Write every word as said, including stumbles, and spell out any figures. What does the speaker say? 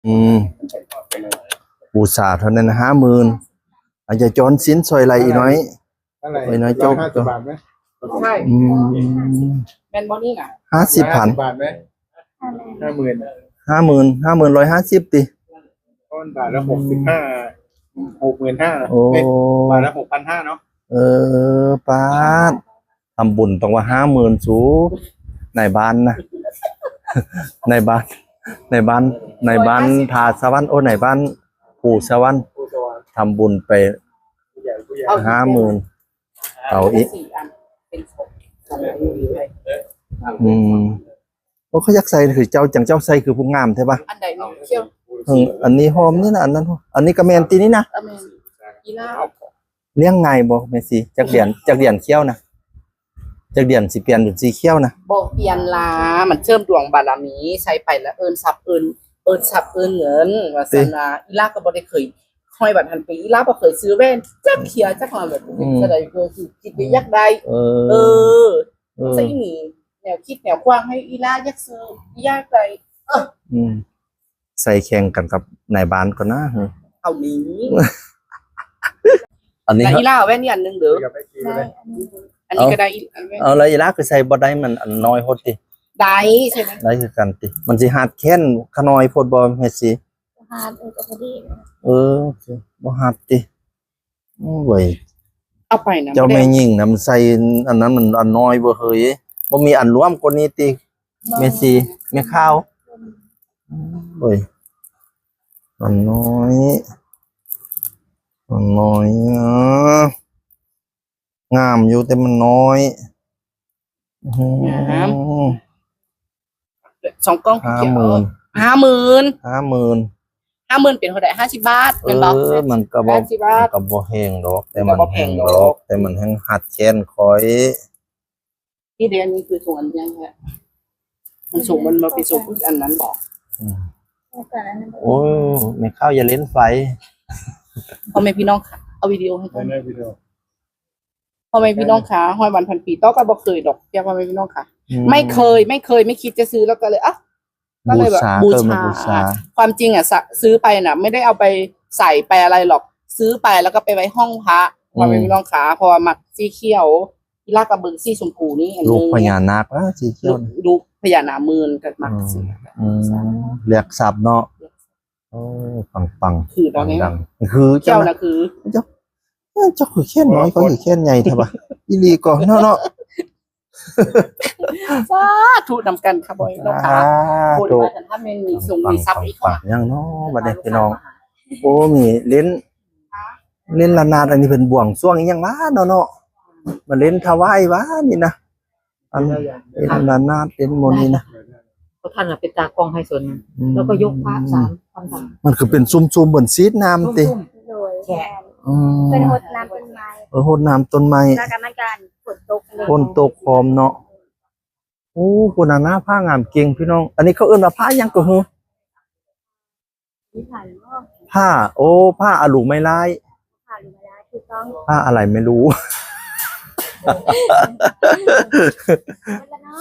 อืม บูชาเท่านั้นห้าหมื่น อาจจะจอนสินซอยไหลอีกหน่อย เท่าไหร่ ไปน้อยจบ ห้าสิบบาทไหม อืม แม่นบ่นี่น่ะ ห้าสิบพัน บาทไหมห้าหมื่น ห้าหมื่น ห้าหมื่นร้อยห้าสิบ ติ ต้นบาทละหกสิบห้า หกหมื่นห้า โอ้ บาทละหกพันห้าเนาะ เออ ปาด ทำบุญต้องว่าห้าหมื่น สู นายบ้านนะ นายบ้าน นายบ้าน นายบ้านทาสวรรค์ โอ้ นายบ้านผู้สวรรค์ ผู้สวรรค์ ทำบุญไป ผู้ใหญ่ผู้ใหญ่ ห้าหมื่น เอาอีก สี่อันเป็นสอง อืม โอ้ เขาอยากใส่คือเจ้าจังเจ้าใส่คือผู้งามใช่ปะ อันใดเนาะเขียว เอออันนี้หอมนี่นะ อันนั้นหอม อันนี้ก็แมนตินี่นะ อเมนอีลา เลี้ยงง่ายบ่แม่ชี จักเดือน จักเดือนเขียวนะ จักเดือนสิเปลี่ยนเป็นสีเขียวนะ บ่เปลี่ยนลา มันเสริมดวงบารมี ใช้ไปแล้วเอิ้นทรัพย์เอิ้นเอิ้นทรัพย์เอิ้นเงิน ว่าซั่นนะ อีลาก็บ่ได้เคย ห้อยบาทพันปี อีลาบ่เคยซื้อแว่นจักเทื่อจักมาแบบ อืม แสดงว่าคือคิดว่าอยากได้ เออ เออ เออ ใช่นี่แนวคิดแนวกว้างให้อีลาอยากซื้ออยากได้ อืม ใส่แข่งกันกับนายบ้านก่อนนะ เอานี้ อันนี้ แต่ เขา อีลาเอาแว่นนี่อันหนึงเด้อ เดี๋ยวไปซื้อเลย อันนี้ก็ได้อีกอันแว่น เอาแล้วอีหลาคือใส่บ่ได้มันอันน้อยโพดติ ได้ใช่ไหม ได้คือกันติ มันสิหัดแขนขน้อยโพดบ่แม่ชี หาเออก็พอดี เออ บ่หัดติ โอ้ย เอาไปนะ เจ้าแม่หญิงนะมันใส่อันนั้นมันอันน้อยบ่เฮ้ย บ่มีอันรวมกว่านี้ติ แม่ชี แม่ข้าว โอ้ย มันน้อย มันน้อยอ่ะ งามอยู่แต่มันน้อย อื้อหือ งาม สองกล่อง ห้าหมื่น ห้าหมื่น ห้าหมื่น ห้าหมื่นเป็นเท่าไหร่ห้าสิบบาท เอ เป็นบ่ อ มันก็บ่ ห้าสิบบาท มันก็บ่แพงดอก แต่มัน มันก็บ่แพงดอก แต่มันแฮงหัดแขนคอย ที่เรียนนี่คือส่งอันยังไงมันส่งมันมาไปส่งอันนั้นบอก อืม แล้วก็อันนั้น โอ้ แม่ข้าวอย่าเล่นไฟ พ่อแม่พี่น้องค่ะ เอาวิดีโอให้กั ไม่ น ได้วิดีโอ พ่อแม่พี่น้องค่ะห้อยวันพันปีต้องก็บอกเคยดอกเพียงพ่อแม่พี่น้องค่ะ อืม ไม่เคยไม่เคยไม่คิดจะซื้อแล้วก็เลยอ่ะก็เลยแบบ บู บู ชา ชา เออบูชา ความจริงอ่ะสะซื้อไปน่ะ ไม่ได้เอาไปใส่ไปอะไรหรอก ซื้อไปแล้วก็ไปไว้ห้องพระพ่อแม่พี่น้องค่ะเพราะว่ามักสีเขียวอีลากระเบิงสีชมพูนี่อัน ลู นึ ก ง พญานาคอ่ะสีเขียว ลูกลูกพญานาคหมื่นกับมักสี อืม เรียกทรัพย์เนาะ โอ้ ปังปัง คือตอนนี้ ดังๆคือ เจ้า เจ้านะ นะคือ เจ้าเจ้าคือแขนน้อยเขาคือแขนใหญ่แท้ปะ อีหลีก็เนาะเนาะ สาธุนำกันค่ะบอยน้องค่ะ สา คน ธุ ว่าฉันถ้ามันมีทรงมีทรัพย์อีก ปังๆยังเนาะบัดนี้พี่น้อง โอ้ มีเล่น เล่นระนาด อันนี้เป็นบ่วงช่วงอีหยังวะเนาะเนาะ มาเล่นถวายวะนี่นะ อันเล่นระนาด เล่นโมนี่นะ เพราะท่านน่ะเป็นตากล้องให้ส่วนหนึ่ง อืม แล้วก็ยกพระสามพันบาท มันคือเป็นซุ่มๆเหมือนซีดน้ำติ ซุ่ม โดย แขก อืม เป็นหดน้ำต้นไม้ เออ หดน้ำต้นไม้ แล้วก็มันการฝนตกเลย ฝนตกพร้อมเนาะ โอ้ คนน่ะหน้าผ้างามเก่งพี่น้อง อันนี้เขาเอิ้นว่าผ้าหยังก็คือ ที่ผ่านก็ ผ้า โอ้ ผ้าอลูไม้ไล่ ผ่านมาแล้วถูกต้อง ผ้าอะไรไม่รู้ แล้วเนาะ